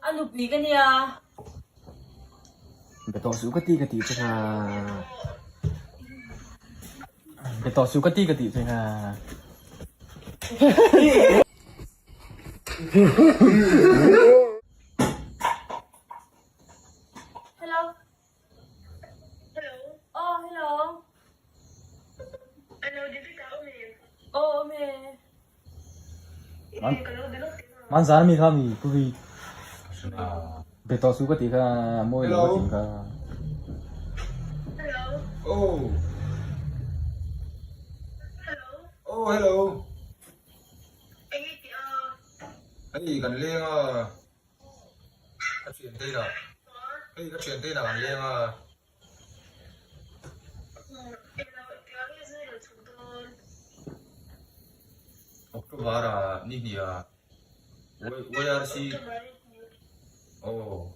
A nupui ka nia. Be tawh suh ka ti ka tih che kha. Be tawh suh ka ti ka tih che kha. Hello. Hello. Oh, hello. Hello, Deepika awm em? Oh, awm e. Man zan mi kha mi pu vi. Be tawh suh ka tih kha mawi lo ka tih kha. Hello. Oh. Hello. Oh, hello. Eng i tih a? Hei kan leng a. Ka thian te inah. Hei ka thian te inah kan leng a. October ah ni hnih ah YRC aw.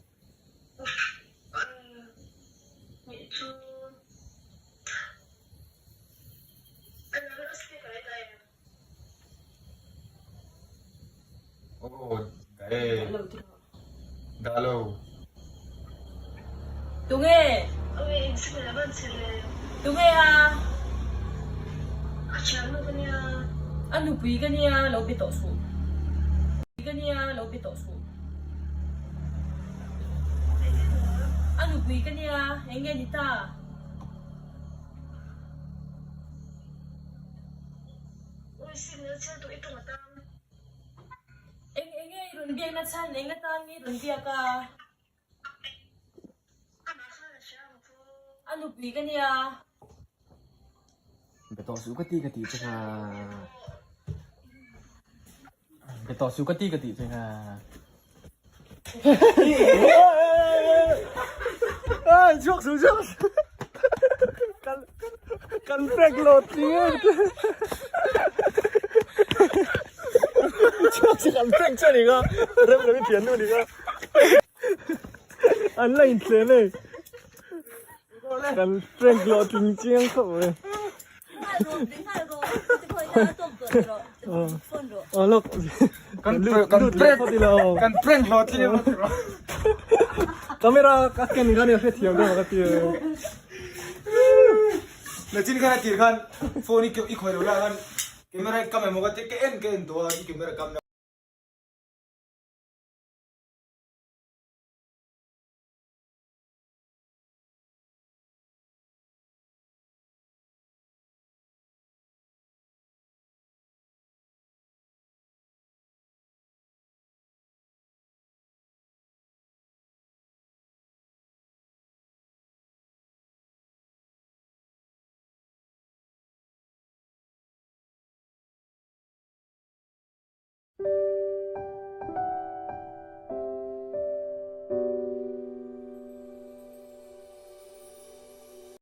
Aw dah e. Dah lo. Tunge? Tunge a? A nupui ka nia lo be tawh suh. Ka nia lo be tawh suh. A nupui ka nia eng nge ni ta? Eng eng nge i rawn biak na chhan? Eng atan nge i rawn biak a? A nupui ka nia. Be tawh suh ka ti ka tih che kha. Be tawh suh ka ti ka tih che kha. Ai chhuak suh chhuak suh. Kan kan prank lo tling em. Chhuak suh kan prank che ni kha. Rem rem i thian nu ni kha. An la inthlem e. Kan prank lo tling chiang khawp mai. Aw lawk. Kan kan prank kan prank lo tling. Camera ka ken khan i hrethiam deuh ka ti. Nachin khan a tir khan phone i i khawi lo la khan camera i kam emaw ka ti ka en ka en tawh a i camera kam na.